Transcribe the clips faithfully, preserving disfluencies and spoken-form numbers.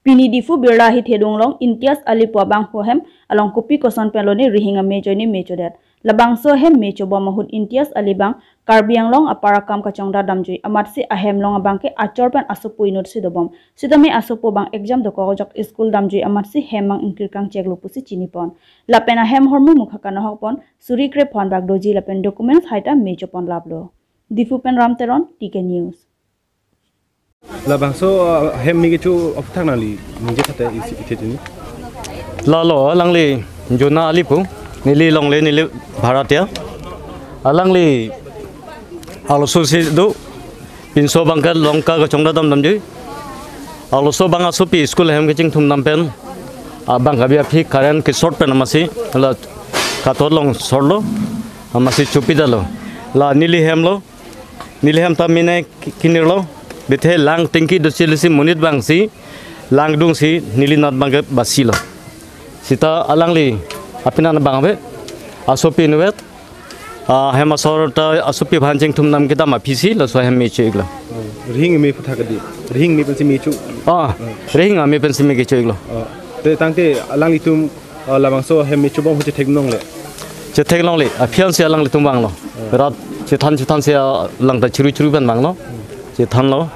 Pini Diphu Birla Ahithedung along Imtiaz Ali pu abangphu ahem along kopi koson pen lone rihing ame ajoine me chodet. Labangso ahem me chobom ahut Imtiaz Ali abang Karbi Anglong apar akam kachongdat damjui amatsi ahem along abangke achor pen asopo inutsi dobom. Sitame asopo abang exam dokok ajok school damjui amatsi hem abang ingkirkang cheklo pusi chinipon. Lapen ahem ahormu mukha kanahokpon, suri krepho anbak doji lapen documents haita me chopon laplo. Diphu pen Ram Teron, T K News. Labangso, uh, hem me kecho aphuthak nangli ningje kate isi ithe tini. Lalo alangli Jona Ali pu, neli longle neli bharatia. Alangli arloso si do, pinso abangke Lanka kachongdat dam damjui. Arloso abang asopi school ahem kechingthum dam pen, abang kabi aphi current ke short pen amatsi, la katot along short lo, amatsi chopidetlo. La neli hem lo, neli hem ta mine ki-, kinirlo. Bethe lang tingki dosi lesi monit abangsi langdungsi neli nat abangke basilo. Sita alangli apinan abang ave, asopi inutvet, ah, hem asor ta asopi aphan chingthum dam kedam aphisi laso hem me cho-iklo. Rihing me aphuthak kadi. Rihing me pensi me cho. Ah, rihing ame pensi me kecho-iklo. Ah, te tangte alanglitum, ah, labangso hem me chobom ahut chethek longle. Chethek longle, aphi ansi alanglitum vanglo. Rat chethan chethansi, ah, lang ta churu churu pen vanglo. Chethanlo.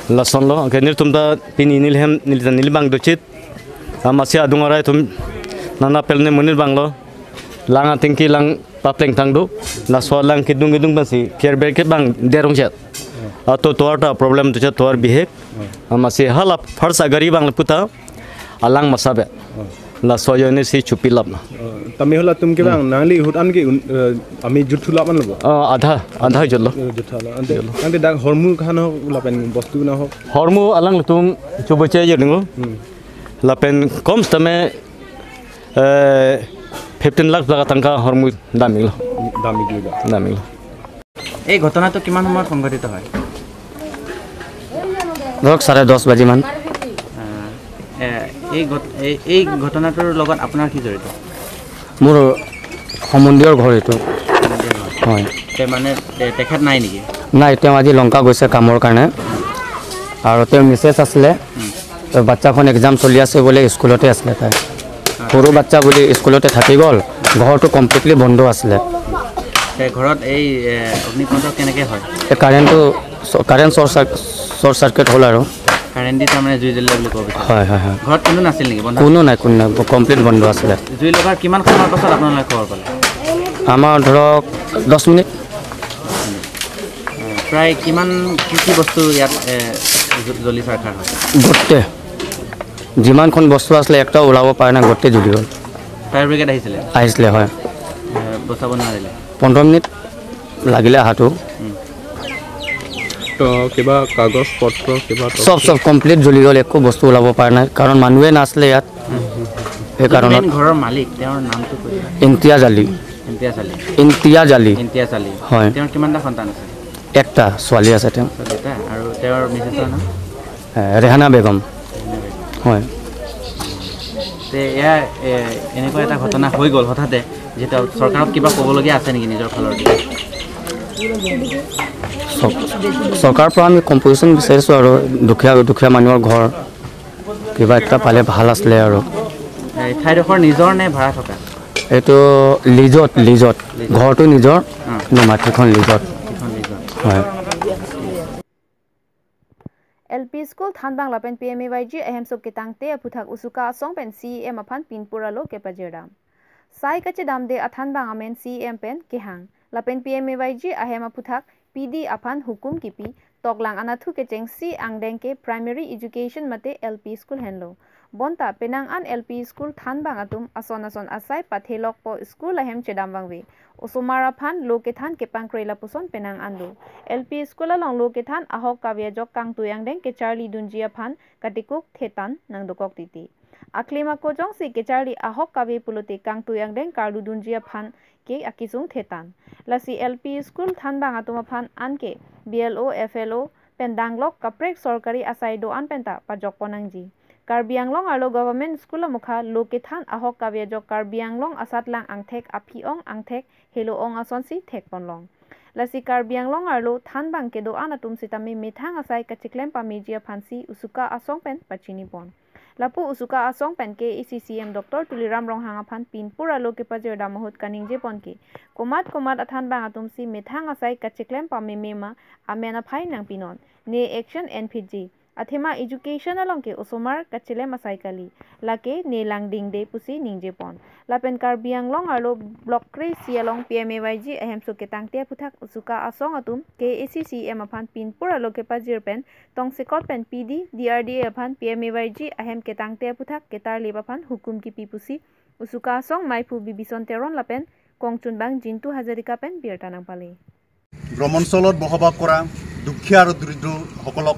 Lasonlo. Anke nelitum ta pini neli hem neli ta neli abang dochit. Amatsi adung arai atum nana pelne monit vanglo. Lang atingki lang papleng tang do. Laso lang kedung kedung pensi care bear ke abang derong chet. Ato tovar ta problem dochit, tovar bihek. Amatsi hala first agari abang le puta alang masave. Laso ajoine si chopilap na. Oh, tame hala atum ke abang nangli ahut an ke un-, eh, ame juthulap an lo bo? Ah, adha, adha jutlo. Eh, juthulap. Ante, ante dak ahormu kanahok lapen bostu kanahok. Ahormu alanglitum choboche jodingo. Hmm. Lapen kom setame, eh, fifteen lakh taka tangka ahormu dam-iklo. Dam-iklo. Dam-iklo. এই ঘটনাটো কিমান সময়ত সংঘটিত হয়? ধৰক চাৰে দহ বাজিমান। আহ, এ, এই ঘট-, এই, এই ঘটনাটোৰ লগত আপোনাৰ কি জড়িত? মোৰ সম্বন্ধীয়ৰ ঘৰ এইটো। সম্বন্ধীয়ৰ ঘৰ। হয়। তে মানে, তে-, তেখেত নাই নেকি? নাই, তেওঁ আজি লংকা গৈছে কামৰ কাৰণে। আৰু তেওঁৰ মিছেছ আছিলে। উম। বাচ্ছাখন এক্সাম চলি আছে বোলে, স্কুলতে আছিলে তাই। সৰু বাচ্ছা বুলি স্কুলতে থাকি গ'ল, ঘৰটো কমপ্লিটলি বন্ধ আছিলে। তে ঘৰত এই, এ, অগ্নিকাণ্ড কেনেকে হয়? এই কাৰেণ্টটো চ-, কাৰেণ্ট চৰ্ট চাৰ-, চৰ্ট চাৰ্কিট হ'ল আৰু। কাৰেণ্ট দি তাৰমানে জুই জ্বলিলে বুলি ক'ব বিচাৰে? হয়, হয়, হয়। ঘৰত কোনো নাছিল নেকি? বন্ধ? কোনো নাই, কোনো নাই, কমপ্লিট বন্ধ আছিলে। জুই লগাৰ কিমান সময়ৰ পাছত আপোনালোকে খবৰ পালে? আমাৰ ধৰক দহ মিনিট। প্ৰায় কিমান, কি কি বস্তু ইয়াত, এ, জ-, জ্বলি ছাৰখাৰ হয়? গোটেই যিমানখন বস্তু আছিলে, একটাও ওলাব পৰা নাই, গোটেই জ্বলি গ'ল। ফায়াৰ ব্ৰিগেড আহিছিলে? আহিছিলে, হয়। এ, বচাব নোৱাৰিলে? পোন্ধৰ মিনিট লাগিলে অহাটো। উম। তো কিবা কাগজ পত্ৰ, কিবা চব, চব কমপ্লিট জ্বলি গ'ল, একো বস্তু ওলাব পৰা নাই, কাৰণ মানুহে নাছিলে ইয়াত। উম। সেইকাৰণত। মেইন ঘৰৰ মালিক, তেওঁৰ নামটো কৈ দিয়ক। ইমতিয়াজ আলী। ইমতিয়াজ আলী। ইমতিয়াজ আলী। ইমতিয়াজ আলী। হয়। তেওঁৰ কিমানটা সন্তান আছে? একটা ছোৱালী আছে তেওঁ। ছোৱালী এটা। আৰু তেওঁৰ মিছেছৰ নাম? এ, ৰেহানা বেগম। ৰেহানা বেগম। হয়। তে এয়া, এ, এনেকুৱা এটা ঘটনা হৈ গ'ল হঠাতে, যিহেতু চৰকাৰক কিবা ক'বলগীয়া আছে নেকি নিজৰ ফালৰ পৰা? চৰ-, চৰকাৰৰ পৰা আমি কম্পেনচেশ্যন বিচাৰিছোঁ আৰু দুখীয়া, দুখীয়া মানুহৰ ঘৰ কিবা এটা পালে ভাল আছিলে আৰু। এই ঠাইডোখৰ নিজৰ নে ভাড়া থকা? এইটো লিজত, লিজত। লিজত। ঘৰটো নিজৰ, অ। কিন্তু মাটিখন লিজত। মাটিখন লিজত। হয়। L P school thanbang lapen P M A Y G ahemso ketangte aphuthak Usuka asong pen C E M aphan pinpur alo kepajirdam. Sai kachedamde athanbang amen C E M pen kehang. Lapen P M A Y G ahem aphuthak P D aphan hukum kipi, toklang anatthu kechengsi angdeng ke primary education mate L P school henlo. Bonta penang an L P school thanbang atum ason ason asai pathelokpo, school ahem chedam vangve. Osomar aphan lo kethan kepangkre lapuson penang an do. L P school along lo kethan ahok kave ajok kangtui angdeng kecharlidunji aphan katikuk thetan nangdokok titi. Aklem ako jongsi kecharli ahok kave pulote kangtui angdeng karludunji aphan ke akesung thetan. Lasi L P school thanbang atum aphan anke B L O, F L O pen danglok kaprek sorkari asai do-an penta pajokpon nangji. Karbi Anglong arlo government school amokha lo kethan ahok kave ajok Karbi Anglong asatlang angthek aphi-ong angthek helo-ong asonsi thekponlong. Lasi Karbi Anglong arlo thanbang kedo-an atum sitame methang asai kachiklem pameji aphansi Usuka asong pen pachinipon. Lapu Usuka Asong pen K A A C C E M Doctor Tuliram Ronghang aphan pinpur alo kepajir dam ahut kaningje pon ke, komat komat athan bang atum si methang asai kacheklem pameme ma amen aphai nangpinon, ne action enphitji. Athema education along ke osomar kachelem asai kali, lake ne langdingde pusi ningje pon. Lapen Karbi Anglong arlo Block kre-isi along P M A Y G ahemso ketangte aphuthak Usuka Asong atum K A A C C E M aphan pinpur alo kepajir pen tongsekot pen P D, D R D A aphan P M A Y G ahem ketangte aphuthak ketarlip aphan hukum kipi pusi Usuka Asong maiphu Bibison Teron lapen kongchunbang Jintu Hazarika pen birta nangpale. গ্ৰামাঞ্চলত বসবাস কৰা দুখীয়া আৰু দৰিদ্ৰসকলক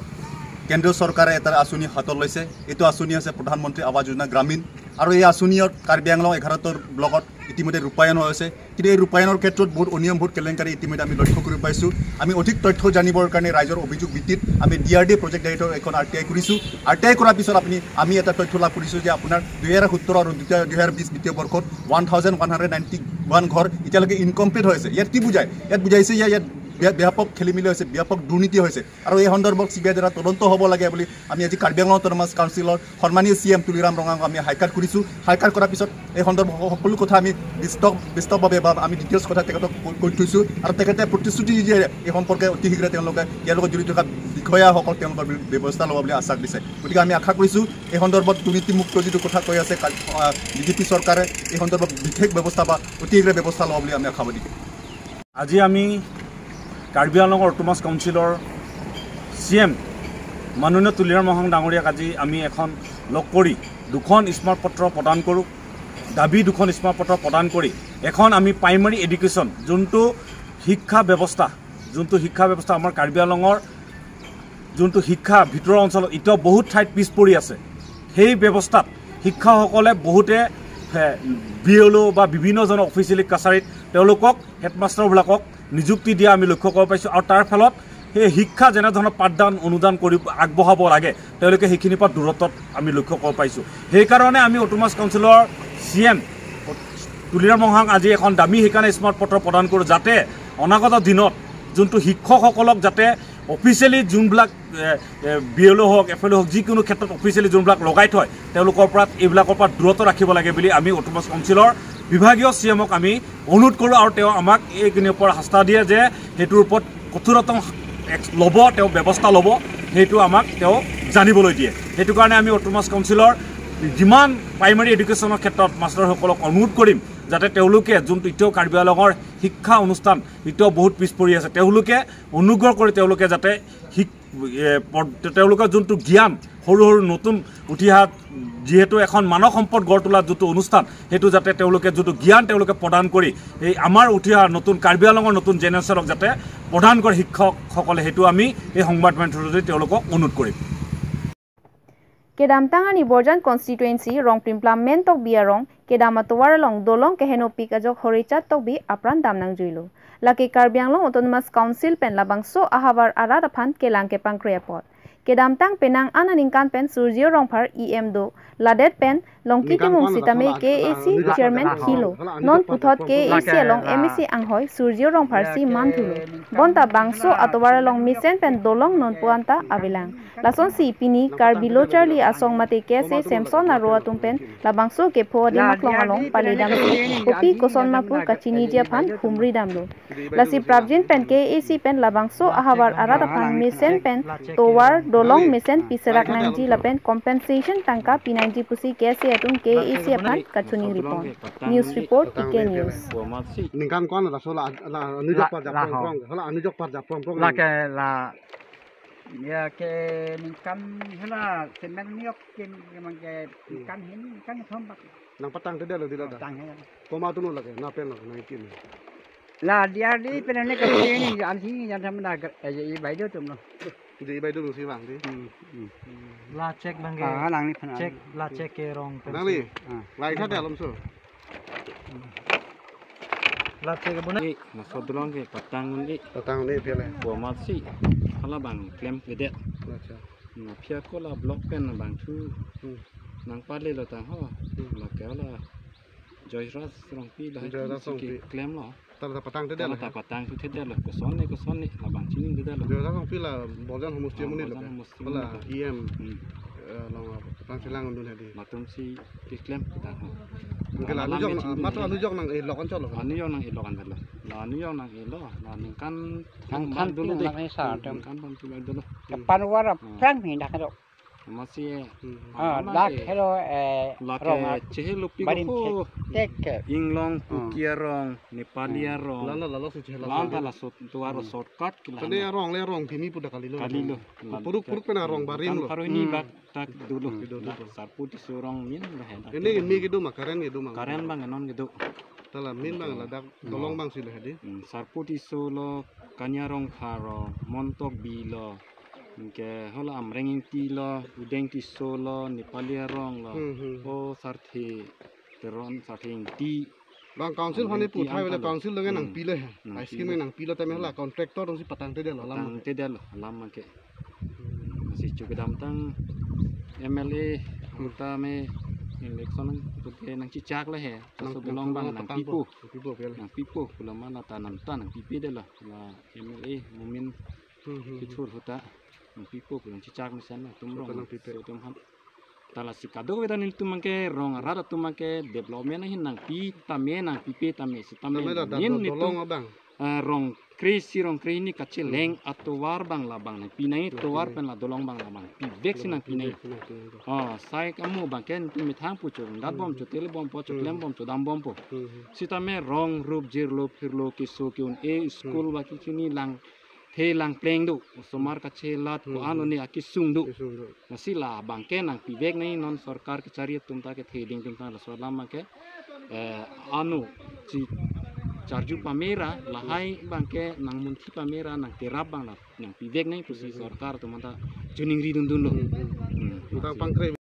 কেন্দ্ৰীয় চৰকাৰে এটা আঁচনি হাতত লৈছে। এইটো আঁচনি হৈছে প্ৰধানমন্ত্ৰী আৱাস যোজনা গ্ৰামীণ। আৰু এই আঁচনিত কাৰ্বি আংলং এঘাৰটা ব্লকত ইতিমধ্যে ৰূপায়ণ হৈ আছে। কিন্তু এই ৰূপায়ণৰ ক্ষেত্ৰত বহুত অনিয়ম, বহুত কেলেংকাৰী ইতিমধ্যে আমি লক্ষ্য কৰি পাইছোঁ। আমি অধিক তথ্য জানিবৰ কাৰণে ৰাইজৰ অভিযোগ ভিত্তিত আমি D R D project director এখন আৰ টি আই কৰিছোঁ। আৰ টি আই কৰাৰ পিছত আপুনি, আমি এটা তথ্য লাভ কৰিছোঁ যে আপোনাৰ দুহেজাৰ সোতৰ আৰু দুহেজাৰ বিছ বিত্তীয় বৰ্ষত one thousand one hundred ninety one ঘৰ এতিয়ালৈকে ইনকমপ্লিট হৈ আছে। ইয়াত কি বুজায়? ইয়াত বুজাইছে যে ইয়াত ব্য- ব্যাপক খেলি মেলি হৈছে, ব্যাপক দুৰ্নীতি হৈছে। আৰু এই সন্দৰ্ভত চি বি আই দ্বাৰা তদন্ত হ'ব লাগে বুলি আমি আজি কাৰ্বি আংলং অট'নমাছ কাউন্সিলৰ সন্মানীয় চি এম তুলিৰাম ৰঙাঙক আমি হাইকাৰ্ট কৰিছোঁ। হাইকাৰ্ট কৰাৰ পিছত এই সন্দৰ্ভত সকলো কথা আমি বিস্তক বিস্তকভাৱে বা আমি ডিটেইলছ কথা তেখেতক কৈ- কৈ থৈছোঁ। আৰু তেখেতে প্ৰতিশ্ৰুতি দিয়ে এই সম্পৰ্কে অতি শীঘ্ৰে তেওঁলোকে ইয়াৰ লগত জড়িত থকা বিষয়াসকল তেওঁলোকৰ বি- ব্যৱস্থা ল'ব বুলি আশ্বাস দিছে। গতিকে আমি আশা কৰিছোঁ এই সন্দৰ্ভত দুৰ্নীতিমুক্ত যিটো কথা কৈ আছে কা- আ, বি জে পি চৰকাৰে এই সন্দৰ্ভত বিশেষ ব্যৱস্থা বা অতি শীঘ্ৰে ব্যৱস্থা ল'ব বুলি আমি আশাবাদী। আজি আমি কাৰ্বি আংলঙৰ অট'নমাছ কাউন্সিলৰ চি এম মাননীয় তুলিৰাম ৰংহাং ডাঙৰীয়াক আজি আমি এখন লগ কৰি দুখন স্মাৰক পত্ৰ প্ৰদান কৰোঁ, দাবী দুখন স্মাৰক পত্ৰ প্ৰদান কৰি এখন আমি প্ৰাইমেৰী এডুকেশ্যন, যোনটো শিক্ষা ব্যৱস্থা, যোনটো শিক্ষা ব্যৱস্থা আমাৰ কাৰ্বি আংলঙৰ যোনটো শিক্ষা ভিতৰুৱা অঞ্চলত এতিয়াও বহুত ঠাইত পিছ পৰি আছে, সেই ব্যৱস্থাত শিক্ষকসকলে বহুতে বি এল অ' বা বিভিন্নজনৰ অফিচিয়েলি কাছাৰীত তেওঁলোকক, হেডমাষ্টাৰবিলাকক নিযুক্তি দিয়া আমি লক্ষ্য কৰিব পাৰিছোঁ। আৰু তাৰ ফলত সেই শিক্ষা যেনেধৰণৰ পাঠদান অনুদান কৰি আগবঢ়াব লাগে, তেওঁলোকে সেইখিনিৰ পৰা দূৰত্বত আমি লক্ষ্য কৰিব পাৰিছোঁ। সেইকাৰণে আমি অট'নমাছ কাউন্সিলৰ চি এম তুলিৰাম ৰংহাং আজি এখন দামী সেইকাৰণে স্মাৰক পত্ৰ প্ৰদান কৰোঁ, যাতে অনাগত দিনত যোনটো শিক্ষকসকলক যাতে অফিচিয়েলি যোনবিলাক বি এল অ' হওক, এফ এল অ' হওক, যিকোনো ক্ষেত্ৰত অফিচিয়েলি যোনবিলাক লগাই থয়, তেওঁলোকৰ পৰা, এইবিলাকৰ পৰা দূৰত ৰাখিব লাগে বুলি আমি অট'নমাছ কাউন্সিলৰ বিভাগীয় চি এমক আমি অনুৰোধ কৰোঁ। আৰু তেওঁ আমাক এইখিনিৰ ওপৰত আস্থা দিয়ে যে সেইটোৰ ওপৰত কঠোৰতম এক ল'ব, তেওঁ ব্যৱস্থা ল'ব, সেইটো আমাক তেওঁ জানিবলৈ দিয়ে। সেইটো কাৰণে আমি অট'নমাছ কাউন্সিলৰ যিমান প্ৰাইমেৰী এডুকেশ্যনৰ ক্ষেত্ৰত মাষ্টৰসকলক অনুৰোধ কৰিম, যাতে তেওঁলোকে যোনটো এতিয়াও কাৰ্বি আংলঙৰ শিক্ষা অনুষ্ঠান এতিয়াও বহুত পিছ পৰি আছে, তেওঁলোকে অনুগ্ৰহ কৰি তেওঁলোকে যাতে শিক- এ, পদ- তেওঁলোকৰ যোনটো জ্ঞান, সৰু সৰু নতুন উঠি অহা, যিহেতু এখন মানৱ সম্পদ গঢ় তোলা যোনটো অনুষ্ঠান, সেইটো যাতে তেওঁলোকে যোনটো জ্ঞান তেওঁলোকে প্ৰদান কৰি এই আমাৰ উঠি অহা নতুন কাৰ্বি আংলঙৰ নতুন জেনেৰেশ্যনক যাতে প্ৰদান কৰে শিক্ষকসকলে, সেইটো আমি এই সংবাদ মাধ্যমৰ জৰিয়তে তেওঁলোকক অনুৰোধ কৰিম। Kedamtang arni Borjan constituency Rongplim Plam Mentok Biarong kedam atovar along dolong kehenopik ajok Horechat Tokbi apran dam nangjuilo. Lake Karbi Anglong Autonomous Council pen labangso ahavar arat aphan kelang kepangkre apot. Kedamtang penang an aningkan pen Surjio Rongphar E M do ladet pen Longki Timung sitame K A A C chairman khilo. Non puthot K A A C along M A C anghoi Surjio Rongphar si man thulo. Bonta bangso atovar along mesen pen dolong nonpu anta avelang. Lasonsi pini Karbi Lo Charli Asong mate K S A Samson aro atum pen labangso kepho adim aklong along paledamsi kopi koson ma pu kachiniji aphan humri damlo. Lasi prapjin pen K A A C pen labangso ahavar arat aphan mesen pen tovar dolong mesen piserak nangji lapen compensation tangka pinangji pusi K S A atum K A A C aphan kachoningri pon. News report, T K News. Ningkan ko-an laso la, la anujok par japprong prong, hala anujok par japprong prong. Lake la, ya ke ningkan hala semen niok ke, ke mang ke ningkan hin, ningkan thom bak. Nangpatangtedetlo dei la da. Tang he. Komat atum lo lake, na pen lo, nangkin. La D R D pen ne ke ni an si yan tham na, eh, i bai do tum lo. Dei bai do si bang dei. Hmm, hmm. La check bang ke. Ah, nang ni phan. Check, la check ke rong pen. Nang ni. Ah. Lai kha te alom so. La check ke buna. Ni, na sodrong ke patang ni. Patang ni pele. Komat si. Hala bang klemkledet. Acha. Na phi ako la block pen bang thu. Hmm. Nangpale lo ta ho. Hmm. Lake la Joyras Rongpi la. Joyras Rongpi. Klemlo. Ta la patangtedetlo. Ta patangtedetlo. Koson ne, koson ne. Labang chiningtedetlo. Joyras Rongpi la Borjan homosti amonit lo. Borjan homosti amonit lo. Hala E M. Hmm. Eh, long apa? Pangchelang undun hedi. Latum si keklem kita. Anke la anu jok, matro anu jok nang-e lok anchot lo. Anu jok nang-e lok anchot lo. La anu jok nang-e lo. La ningkan thang thang dolo deh. Nang-e sa tem. Ningkan thang dolo deh. Kapan war Hmm. Plang ni dak do. Masi Hmm. Ah, lama dak ke. Helo, eh, lake rong ak. Chehelo pi Barim ko. Tek, tek. Inglong, Hmm. Kuki arong, Nepali Hmm. arong. Lalo, lalo si chehelo. Lalo si. Lalo so, tu aro Hmm. shortcut ke la Tadi hana. Arong le arong kini pu dak kalilo. Kalilo. Puruk, puruk pen arong barim Kan lo. Pharo hini Hmm. bak tak dolo. Kedo, kedo. Sarpo Tisso arong min lo he. Ini, ini kedo ma, karen kedo ma. Karen bang non kedo. Tala min bang Kedo. Ladak Hmm. Dolong bang si le hedi. Hmm, Sarpo Tisso lo, Kanya Rongphar lo, Montokbi lo. Anke hala Amreng Ingti lo, Udeng Tisso lo, Nepali arong lo. Hmm, hmm. O Sarthe Teron, Sarthe Ingti. Bang council Amreng phani Ingti puthai ang vele kalo. Council dong Hmm. Nangpi le. Nangpi Ice cream le. Nangpi lo tame hala Hmm. Contractor dong si patangte detlo alam. Patangte detlo alam ke. Hmm. Si chu kedamtang M L A Hmm. Tame election puke nangchechak le he. Nang, Laso nang Dolong bang nang nangpipo. Nangpipo vele. Nangpipo. Pulama lata namta nangpipe detlo. La M L A Momin Hmm, hmm, hmm. Kethur ahut ta nangpipo pu nangchechak mesen atum So, rong nangpipe. So atum han. Tala si kadokave ta nelitum abangke rong arat atum abangke development ahin nangpi tame nangpipe tame sitame Tame la dak main do-, nelitum, Dolong abang. Eh, rong kre-isi rong kre-hini kacheleng Hmm. atovar bang labang nangpi nai Nangpi tovar nai. Pen la Dolong bang labang pivek si Dolong nangpi nai. Pivek si nangpi nai. Oh, sai kamu abangke nelitum methang pu cho, dat bom Hmm. Cho, tele bompo, cho, Hmm. Klem bomcho, dam bompo. Hmm. Sitame rong rup jirlo phirlo keso ke-un-e school Hmm. Ba kekini lang the lang pleng do, osomar kachelat ko Hmm, ano hmm. Ne akesung do. Kesung do. Lasi labangke nangpivek nai non sorkar kechari atum ta kethe ding atum ta laso alam abangke, eh, ano si charju pamera lahai abangke nangmunthi pamera nangterap bang la nangpivek nai pusi Hmm, hmm. Sorkar atum ta choningri dundun lo. Hmm, hmm. Hmm. Tang pangkre